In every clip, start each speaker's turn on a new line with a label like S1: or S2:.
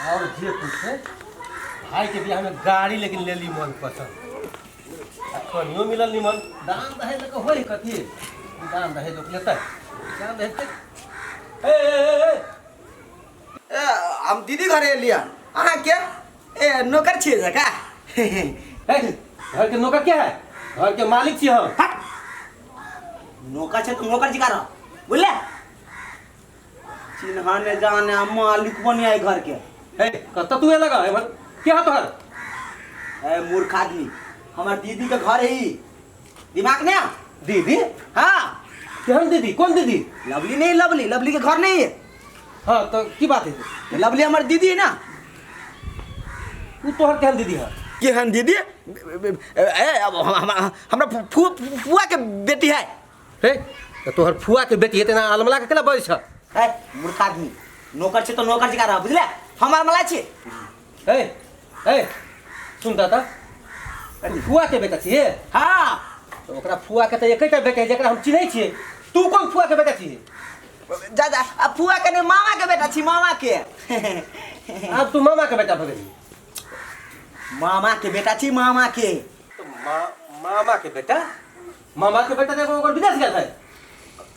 S1: और जे कुछ है भाई के बियाह में गाड़ी लेकिन ले ली मन पसंद आ कनियो मिलल निमन। दान दहेज लेके होई कथी? दान दहेज लोग लेतै, दान दहेज के ए ए ए, ए
S2: ए, हम दीदी घरे एलियै। अहाँ के ए नौकर छियै जका?
S1: ए, घर के नौकर क्या है? घर के मालिक छी हम।
S2: हट, नौकर छै तऽ नौकर जका रह, बुझले? चिन्हा ने जाने आ मालिक बने आए घर के।
S1: ए, कतऽ तू लगा एमहर? क्या तोहर?
S2: ए मूर्ख आदमी, हमर दीदी के घर है ई। दिमाग ने
S1: दीदी?
S2: हाँ।
S1: केहन दीदी? कौन दीदी?
S2: लवली नहीं, लवली, लवली के घर नहीं है।
S1: हाँ तो की बात है?
S2: लवली हमर दीदी है ना।
S1: उ तोहर केहन दीदी है?
S2: केहन दीदी? ए, अब हमरा फुआ के बेटी है।
S1: हे, तो तोहर फुआ के बेटी हेतै ना अलमला के केना बजै छ?
S2: ए मूर्ख आदमी, नौकर छै तो नौकर जकाँ रह, बुझले? हम अलमला छी।
S1: ए ए सुन दादा, तू फुआ के बेटा छियै?
S2: हाँ।
S1: तो ओकरा फुआ के तऽ एकेटा बेटा है जकरा हम चिन्है छियै। तू कोन फुआ के बेटा छियै?
S2: जा जा, आ फुआ के नहि, मामा के बेटा छी, मामा के।
S1: आब तू मामा के बेटा भऽ गेली?
S2: मामा के बेटा छी, मामा के।
S1: तो मामा के बेटा? मामा के बेटा देखो ओकर विदेश गेल है।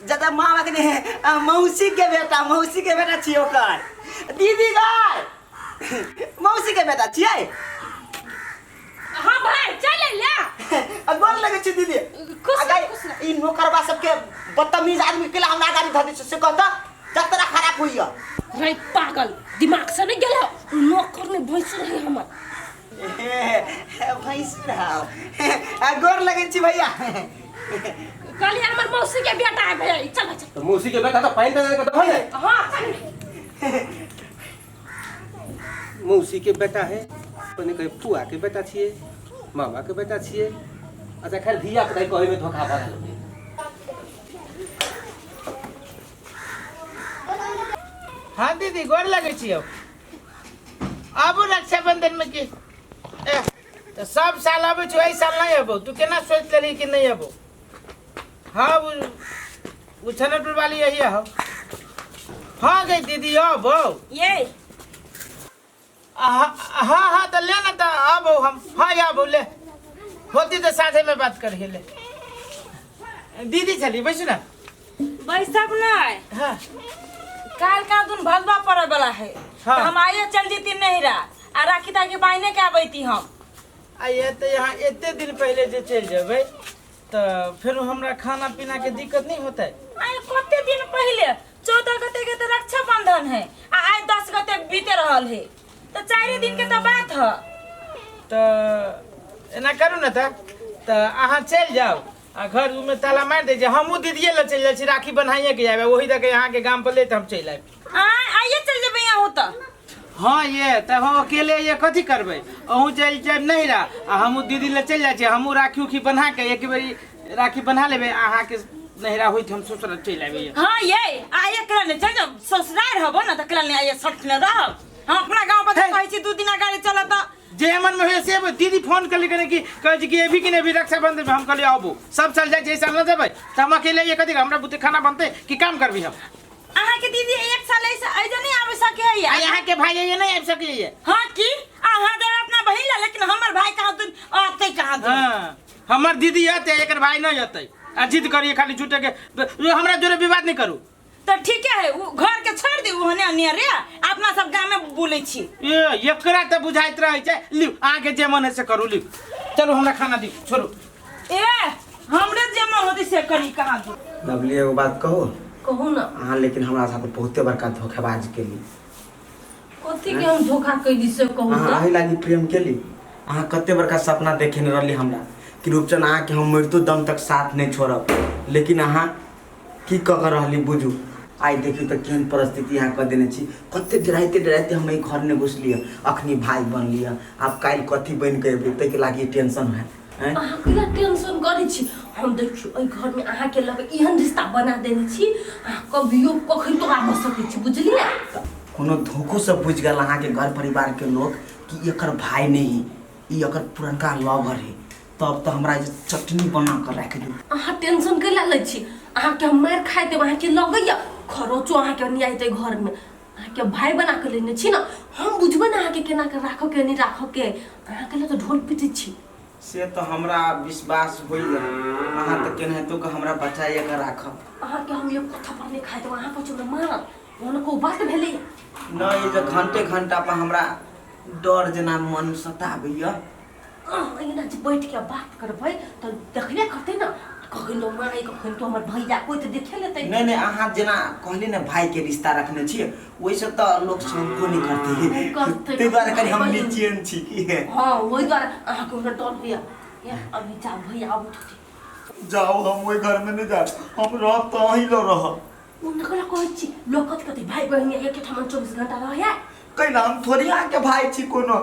S2: दादा मामा के नहीं, मौसी के बेटा, मौसी के बेटा छी ओकर। दीदी गाय मौसी के बेटा छियै।
S3: हाँ भाई चल ले।
S2: आ गोर लगे छी दीदी।
S3: खुश
S2: आ गाय,
S3: खुश रह।
S2: ई नौकरबा सबके बदतमीज आदमी के हमरा गाड़ी धऽ दै छै से कहता जतरा खराब होइया।
S3: रे पागल, दिमाग से नहीं गेल, नौकर ने भैंस रहे हमर।
S2: भैंस रहा। आ गोर लगे छी भैया।
S3: कहलिए हमर मौसी के बेटा है भैया, चल चल।
S1: तो मौसी के बेटा तो पानी दे के दहो ने।
S3: हां चल।
S1: मौसी के बेटा है, पने कहे फुआ के बेटा छिए, मामा के बेटा छिए। अच्छा खैर धिया पुता कहे में धोखा भऽ गेल।
S4: हाँ दीदी गोर लगे छियौ। आबू रक्षाबंधन में की ए, तो सब साल आबै छौ, एहि साल नहीं अबौ। तू केना सोचि लेलही कि नहीं अबौ? हाँ वो छनटपुर वाली यही है। हाँ गई दीदी अबौ।
S3: ये
S4: हाँ हाँ हाँ तो ले ना तो आबो हम। हाँ आबो ले होती तो साथे में बात कर ले। दीदी चली बैसू ना।
S5: बैसब नहीं।
S4: हाँ।
S5: काल का दिन भदवा पड़े वाला है।
S4: हाँ।
S5: तो हम आइए चल जीती नहीं रहा आ राखी ताकि बाइने के आबैती हम।
S4: आइए तो यहाँ एते दिन पहले जे चल जेबै तो फिर हमरा खाना पीना के दिक्कत नहीं होता है?
S5: आइ कते दिन पहले 14 गते के तो रक्षाबंधन है आ आइ 10 गते बीते रहल है तो 4 दिन के तो बात है।
S4: तो एना करू ना त अहाँ चल जाओ आ घर में ताला मार दे, हमहूँ दीदिए लग चल जाइ छी राखी बन्हाइए के जाबे वही दके अहाँ के गाम पर ले त हम चलि आयब।
S5: आइए चल जेबै अहूँ त।
S4: हाँ ये तब हम अकेले ये कथी करबै, अहूँ चलि जायब नहीं रहा आ हमहूँ दीदी लग चलि जाइ छी, हमहूँ राखी उखी बन्हा के एक बेरी राखी बन्हा लेबै, अहाँके नहिरा होइत हम ससुराल चलि आयब।
S5: हाँ ये आइए केला नहीं चल जाओ ससुराल रहबो ना त केला नहीं आइए सट न रहब। हम अपना गांव पर कहै छी 2 दिना गाड़ी चलत त
S4: जे मन में होइए से अबै। दीदी फोन कली कने कि कहै छै कि अभी कि नहीं अभी रक्षाबंधन में, हम कहलियै आबू सब साल जाइ छै, एहि साल न जेबै त हम अकेले ये कथी हमरा बुते खाना बनतै कि काम करबी हम?
S5: अहाँ के दीदी एक साल ऐसे ऐसे नहीं आबि सके है।
S4: आ यहाँ के भाई ये नहीं आबि सके है।
S5: हाँ की अहाँ दे अपना बहिन ला, लेकिन हमर भाई कहाँ दिन आते कहाँ दिन?
S4: हाँ हमर दीदी आते एकर भाई नहीं आते आ जिद करिए खाली झूठे के हमरा जोरे विवाद नहीं करू।
S5: तो ठीक है उ घर के छोड़ दी ओहने अनिया रे अपना सब गांव में बोलै छी।
S4: ए एकरा त बुझाइत रहै छै, लिउ अहाँ के जे मन है से करू, लिउ चलू हमरा खाना दिउ छोड़ू।
S5: ए हमरे जे मन होतै से करी कहाँ दू।
S2: लवली एगो बात कहू?
S3: कहू ना।
S2: अहाँ लेकिन हमरा साथ बहुते बड़का धोखेबाज केली।
S3: कथी के हम धोखा कैली से कहू
S2: अहाँ
S3: त?
S2: एहि लागी प्रेम केली? अहाँ कते बड़का सपना देखेने रहली हमरा कि रूपचंद अहाँ के हम मृत्यु दम तक साथ नहीं छोड़ब, लेकिन अहाँ की कऽ के रहली बुझू। आइ देखियौ तऽ केहन परिस्थिति अहाँ कऽ देने छी। कते डराइते डराइते हम एहि घरमे घुसलियै, अखनी भाय बनलियै, आब काल्हि कथी बनि कऽ एबै ताहिके लागि टेंशन है। आँय?
S3: अहाँ किया टेंशन करै छी? हम देखियौ एहि घरमे अहाँके लऽ कऽ एहन रिश्ता बना देने छी, अहाँ कभियो कखनो आबि सकै छी, बुझलियै?
S2: कोनो धोखोसँ बुझि गेल अहाँके घर परिवारके लोक कि एकर भाय नहि है, ई एकर पुरनका लवर है, तब तऽ हमरा जे चटनी बना कऽ राखि दू।
S3: अहाँ टेंशन कैला लै छी? अहाँके हम मारि खाइ देब। अहाँके लगैया खरोचो अहाँके नहि आयतै घरमे? अहाँके अहाँके भाय बना के लेने छी ने, हम बुझबै ने अहाँके केना के राखऽ के नहि राखऽ के। अहाँके लए तऽ ढोल पीटै छी।
S2: से तऽ हमरा विश्वास होइए, अहाँ तऽ केनाहितो कऽ हमरा बचाइए कऽ राखब।
S3: अहाँके हम एक थप्पड़ नहि खाइ देब, अहाँ कहै छी हमरा मारत, ओहन को बात भेलै?
S2: नहि, जे घंटे घंटा पर हमरा डर जेना मन सताबैए।
S3: अहाँ एना जे बैठ के बात करबै तऽ देखबे करतै ने, कखन तो माय कखन तो हमर भैया, कोइ तऽ देखे लेतै।
S2: नहि नहि, अहाँ जेना कहली ने भाइके रिश्ता रखने छियै, ओहिसँ तऽ लोक शंको नहि करतै।
S3: नहि करतै।
S2: ताहि दुआरे कनि हम निचेन छी की।
S3: हँ, ओहि दुआरे अहाँके हमरा डर होइए। अभी जा, भैया अबैत होतै।
S2: जाउ, हम ओहि घरमे नहि जायब, हम रहब तऽ अहीं लग रहब।
S3: ओ नकला कहै छी, लोक कथी कहतै, भाइ बहिन एके ठाम 24 घंटा रहै?
S2: कैला, हम थोड़ी अहाँके भाय छी कोनो।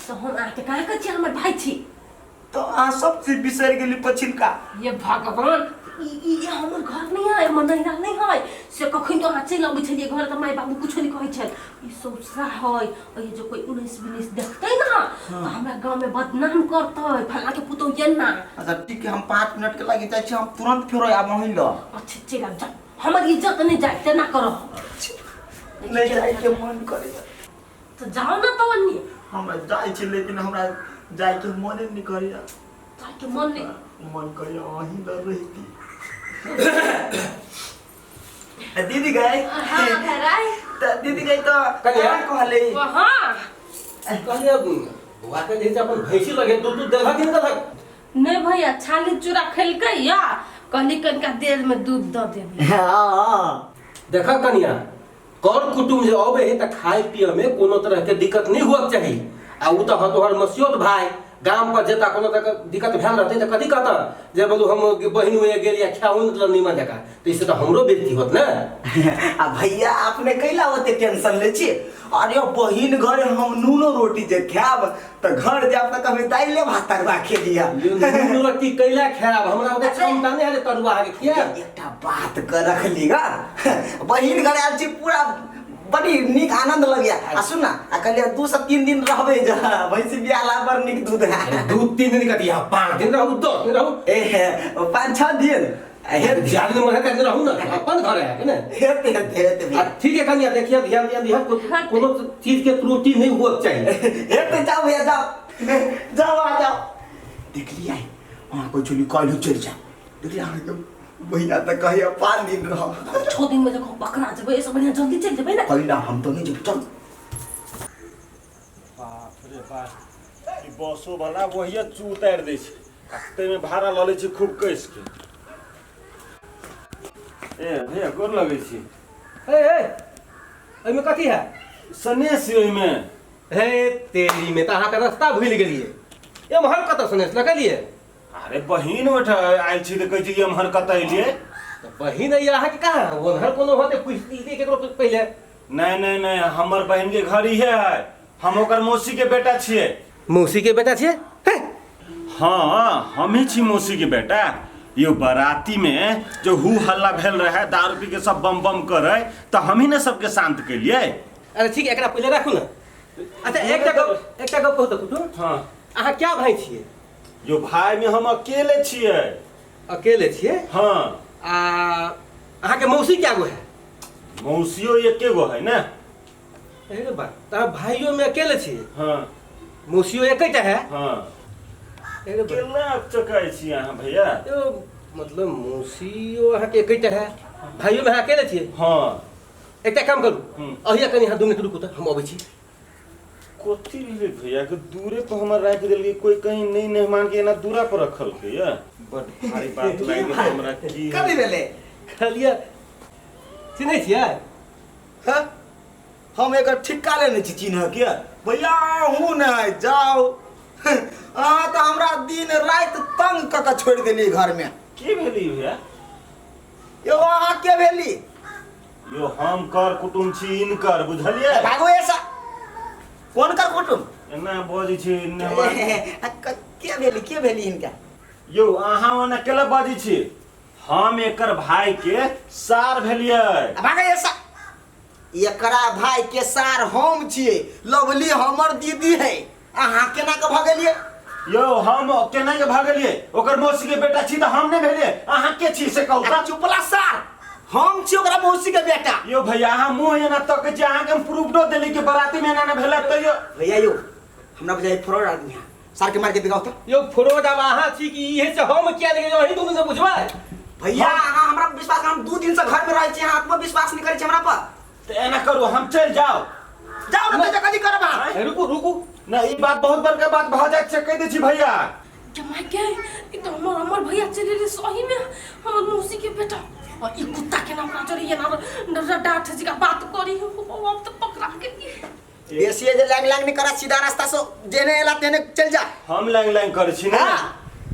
S3: तऽ हम अहाँके कहाँ कहै छी हमर भाय छी?
S2: तऽ अहाँ सब चीज बिसरि गेली पछिलका।
S3: ये भगवान, ई ई हमर घर नहीं है, हमर नैहरा नहीं है से कखन तो अहाँ चलि अबै छलियै घर तऽ माय बाबू कुछो नहीं कहै छल। ई सौसरा है, एहि जे कोई उन्नैस बीस देखतै ना तऽ हमरा गाँवमे बदनाम करतै, फलाँ के पुतोह एना।
S2: अच्छा ठीक है, हम 5 मिनट के लागि जाइ छी, हम तुरंत फेरो आब अहीं लग।
S3: अच्छा चलि आब, जाउ, हमर इज्जत नहीं जाए तेना करह।
S2: नहीं जाए के मन करे।
S3: तऽ जाउ ने तऽ ओन्नी।
S2: हमरा जाइ छी, लेकिन हमरा जाए के मने नहीं करे।
S3: जाए के मन नहीं?
S2: मन करे अहीं लग रहिती। दीदी गए?
S3: हाँ घराय।
S2: तऽ दीदी गई तऽ
S1: कनिया?
S2: केना कहले?
S3: हाँ।
S1: कहलियै बौआ के जे छै अपन भैंसी लगे दूध दूध देलक कि नहि देलक?
S3: नहीं भैया, छाली चूड़ा खेलकै या कहली कनिका देर में दूध दऽ देबै।
S2: हाँ।
S1: देखा कनिया, कर कुटुम्ब जे अबै है तऽ खाय पिय में कोनो तरह के दिक्कत नहीं हुअक चाही। आ उ तऽ तोहर मसियोत भाय, गाम पर जेता कोनो तरह के दिक्कत भेल रहतै तऽ कथी कहता जे बोलू हम बहिन हुए गेल या खाउ मतलब नीमन जकाँ, तऽ इससे तऽ हमरो बेइज्जती होत ने।
S2: आ भैया, अपने कैला ओते टेंशन ले छी? अरे बहिन घरे हम नूनो रोटी जे खायब तऽ घर जायब तऽ कभी दाइले भात तरुआ खेलिया।
S1: यो नून रोटी कैला खायब? हमरा ओते क्षमता नहीं है तरुआ अहाँके खियाब।
S2: एकटा बात के रखली गा, बहिन घर आयल छी, पूरा बड़ी नीक आनंद लगैया। आ सुन ना, आ कहलियै 2 से 3 दिन रहबै जे भैंसी बियाला बड़ नीक दूध है।
S1: 2-3 दिन कथी, यहाँ 5 दिन रहू, 10 दिन रहू।
S2: ए 5 6 दिन
S1: हे ज्यादा दिन मन है रहू ना, अपन घर है कि ने।
S2: हेते हेते हेते
S1: आ
S2: भैया।
S1: ठीक है कनिया, देखिए ध्यान ध्यान दिह, कोनो चीज के त्रुटि नहीं हुआ चाहिए।
S2: हेते, जाओ भैया, जाओ जाओ, आ जाओ। देख लिया वहाँ कोई चुली कॉल चल जा। देख लिया अहाँके भैया तऽ कहैया 5 दिन रह।
S3: 6 दिन में जखन पकड़ा जेबै, एहिसँ बढ़िआँ जल्दी चलि जेबै ने।
S2: कैला, हम तऽ नहि जेबै, चल।
S6: बाप रे बाप, ई बसो वाला वही चू उतारि दै छै आ ताहिमे भाड़ा लऽ लै छै खूब कसि के। ए भैया, गोर लगै छी।
S1: ए ए, एहिमे कथी है?
S6: सनेस ओहिमे।
S1: हे तेरी में तऽ अहाँके रास्ता भूलि गेलियै, एम्हर कतऽ सनेस लगलियै?
S6: अरे बहिन ओहिठाम आयल छी तऽ कहै छी कि एम्हर कतऽ एलियै?
S1: तऽ बहिन अइ अहाँके कहाँ? ओम्हर कोनो होतै, पूछि लितियै केकरो पहिले।
S6: नहि नहि नहि, हमर बहिन के घर इहे है, हम ओकर मौसी के बेटा छियै।
S1: मौसी के बेटा छियै? हे
S6: हाँ, हम ही छी मौसी के बेटा। यो बाराती में जो हू हल्ला भेल रहे, दारू पी के सब बम बम करे, तऽ हम ही ने सबके शांत केलियै।
S1: अरे ठीक है, एकरा पहिले राखू ने। अच्छा एकटा गप कहू तऽ कुटुम।
S6: हाँ।
S1: अहाँ क्या भाई छियै?
S6: यो भाई में हम अकेले छियै।
S1: अकेले छियै?
S6: हाँ।
S1: आ अहाँके मौसी क्या गो है?
S6: मौसियो एके गो है ने।
S1: अरे बा, तऽ अहाँ भाइयो में अकेले छियै?
S6: हाँ।
S1: मौसियो एकेटा है?
S6: हाँ।
S1: अरे बा।
S6: केना चकाइ छी अहाँ भैया?
S1: यो मतलब मौसियो अहाँके एकेटा है, भाइयो में अहाँ अकेले छियै?
S6: हाँ।
S1: एकटा काम करू, अहिया कनि अहाँ 2 मिनट रुकू तऽ हम अबै छी।
S6: कथी भेलै भैया के दूरे पर हमर राखि देलकै? कोई कहीं नहीं मेहमान के एना दूरा पर रखलकै या बड भारी बात लागि गेल हमरा की।
S2: कथी भेलै?
S1: कहलियै चिन्है छियै?
S2: हाँ? हम एकर ठिक्का लेने छी चिन्ह के। भैया अहूँ नहि जाउ, अहाँ तऽ हमरा दिन राति तंग कऽ के छोड़ि देलियै घरमे।
S6: की भेली भैया?
S2: यौ अहाँ के भेली?
S6: यो हम कर कुटुम छी इनकर, बुझलियै?
S2: भागो ऐसा, कोन कर कुटुम?
S6: एना बजै छी मेहमान।
S2: के भेली, के भेली हिनका?
S6: यौ अहाँ ओना केला बजै छी? हम एकर भाई के सार भेलियै।
S2: भागो ऐसा, एकरा भाई के सार हम छियै, लवली हमर दीदी है, अहाँ केना के भऽ गेलियै?
S6: यौ हम केना के भऽ गेलियै? ओकर मौसी के बेटा छी तऽ हम नहि भेलियै? अहाँ के छी से कहू तऽ।
S2: चुपला सार, हम छी ओकरा मौसी के बेटा।
S6: यो भैया अहाँ मुँह एना तकै छी, अहाँके हम प्रूफ दऽ देली कि बराती में एना ना भेलै तैयो।
S2: भैया यो हमरा बुझाइ फ्रॉड आदमी है, सार के मार के दिखाओ तो।
S1: यो फ्रॉड अब अहाँ छी कि इहे से हम किया नहीं अहीं दुनू से बुझबै।
S2: भैया अहाँ हमरा पर विश्वास, हम 2 दिन से घर में रहै छी, अहाँ आत्मविश्वास नहीं करै छी हमरा पर।
S6: तऽ एना करू हम चलि जाउ।
S2: जाउ ने तऽ कथी करब अहाँ?
S1: रुकू रुकू
S6: ना ई बात बहुत बड़का बात भऽ जाइत छै, कहि दै छी भैया।
S3: जमाई के ई तो हमर हमर भैया चले रे सही में हमर मौसी के बेटा। और ई कुत्ता के नाम ना चली ना डांट जी का बात करी अब तो पकड़ा के।
S2: बेसी जे लैंग लैंग नहीं करा, सीधा रास्ता से जेने एला तेने चल जा।
S6: हम लैंग लैंग करै छी ने,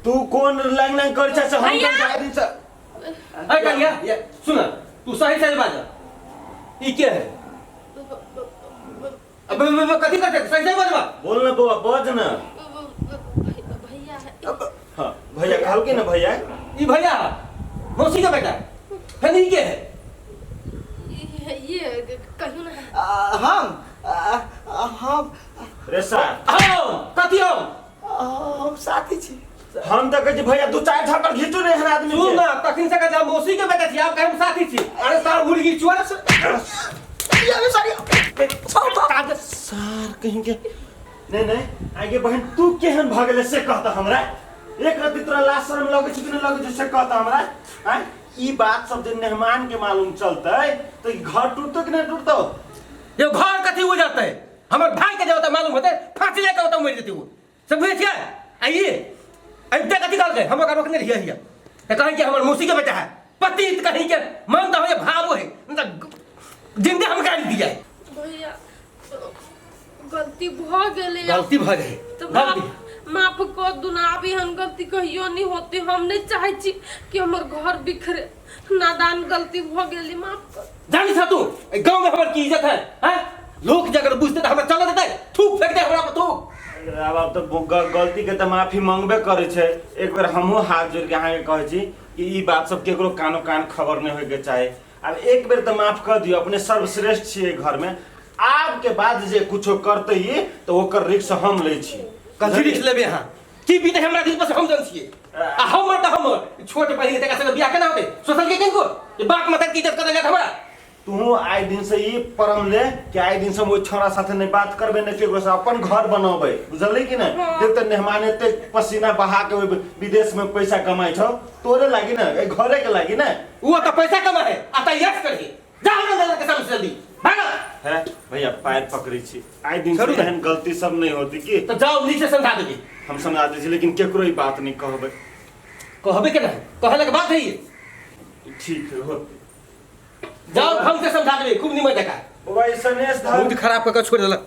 S6: तू कोन लैंग लैंग करै छै से हम तऽ दिन से।
S1: अरे कन्या सुन, तू सही सही बाज, ई के है? अब कथी करते सही सही बाजबा।
S6: बोल ना बौआ, बज ना।
S3: भैया
S6: हां भैया कहलकै ना भैया,
S1: ई भैया मौसी के बेटा फिर ई के है?
S3: ये कहियो ना।
S2: हम
S6: रे सार
S1: हम कथी
S2: हम साथी छी।
S6: हम तऽ कहै छी भैया 2-4 झापड़ घीचू ने एहन आदमी
S1: सुन ना, तखन से कहै मौसी के बेटा छी, आप कहे हम साथी छी। अरे सार मुर्गी चुआ
S6: सार कहीं के नहीं नहीं आगे बहन तू केहन भऽ गेलै से कहता हमरा। एक रति तोरा लाज शरम लगै छै कि नहि लगै छै से कहता हमरा। आँय ई बात सब जे मेहमान के मालूम चलतै तऽ ई घर टूटतौ कि नहि टूटतौ?
S1: यो घर कथी हो जातै? हमर भाई के जे होतै मालूम होतै फांसी लेके होतै मरि जेतै ओ, सब बुझै छियै? आइए अबिते कथी कहलकै? हम ओकरा रोकने रहियै हिया तऽ कहै कि हमर मौसी के बेटा है पति, कहीं के मन तऽ होइए भावो है जिंदे हम गाली दिया।
S3: भैया गलती भ गेलै,
S1: गलती भ गेलै
S3: तो माफ कर दू ना, अभी हम गलती कहियो नहीं होते, हम नहीं चाहे छी कि हमर घर बिखरे, नादान गलती भ गेली, माफ कर।
S1: जानी छ तू गांव में हमर की इज्जत है? हैं लोग जगर बुझते त हमरा चल देतै, थूक फेंक दे हमरा पर थूक।
S6: आब तऽ गलती के तऽ माफी मांगबे करै छै। एक बेर हमहूँ हाथ जोड़ के अहाँके कहै छी कि ई बात सब केकरो कानो कान खबर नहीं होइके चाही। आब एक बेर तऽ माफ कर दियौ, अपने सर्वश्रेष्ठ छियै घर में। आब के बाद जे कुछो करतै ई तऽ ओकर रिक्स हम लै छी।
S1: कथी रिक्स लेबै अहाँ? की बीते हमरा दिल पर से हम जन छियै। आ हमर तऽ हमर छोट बहिन तकरा संगे बियाह केना होतै? सोचल के किनको जे बाप माता के इज्जत करल जात हमरा।
S6: तू आइ दिन से ई परम ले कि आइ दिन से हम ओहि छौड़ा साथे नहीं बात करबै, नहीं केकरो से, अपन घर बनबै, बुझलियै कि नहि? देख तऽ मेहमान एते पसीना बहा के ओहि विदेश में पैसा कमाइ छौ, तोरे लागी ने, एहि घरे के लागी ने।
S1: वो तऽ पैसा कमा है आ तऽ यश करही, जा हमरा नजर के सामने से जल्दी भाग।
S6: है भैया पैर पकड़ै छी, आइ दिन से
S1: छोड़ू ने।
S6: एहन गलती सब नहीं होती कि।
S1: तऽ जाओ नीचे समझा देबी।
S6: हम समझा दै छी लेकिन केकरो ई बात नहीं कहबै।
S1: कहबे के नहीं, कहले के बात है ये।
S6: ठीक है हो
S1: जाओ ढंग से समझा देबी, खूब निमन जकाँ।
S6: बौआ ई सनेश धर
S1: मूड खराब कऽ के छोड़ि देलक।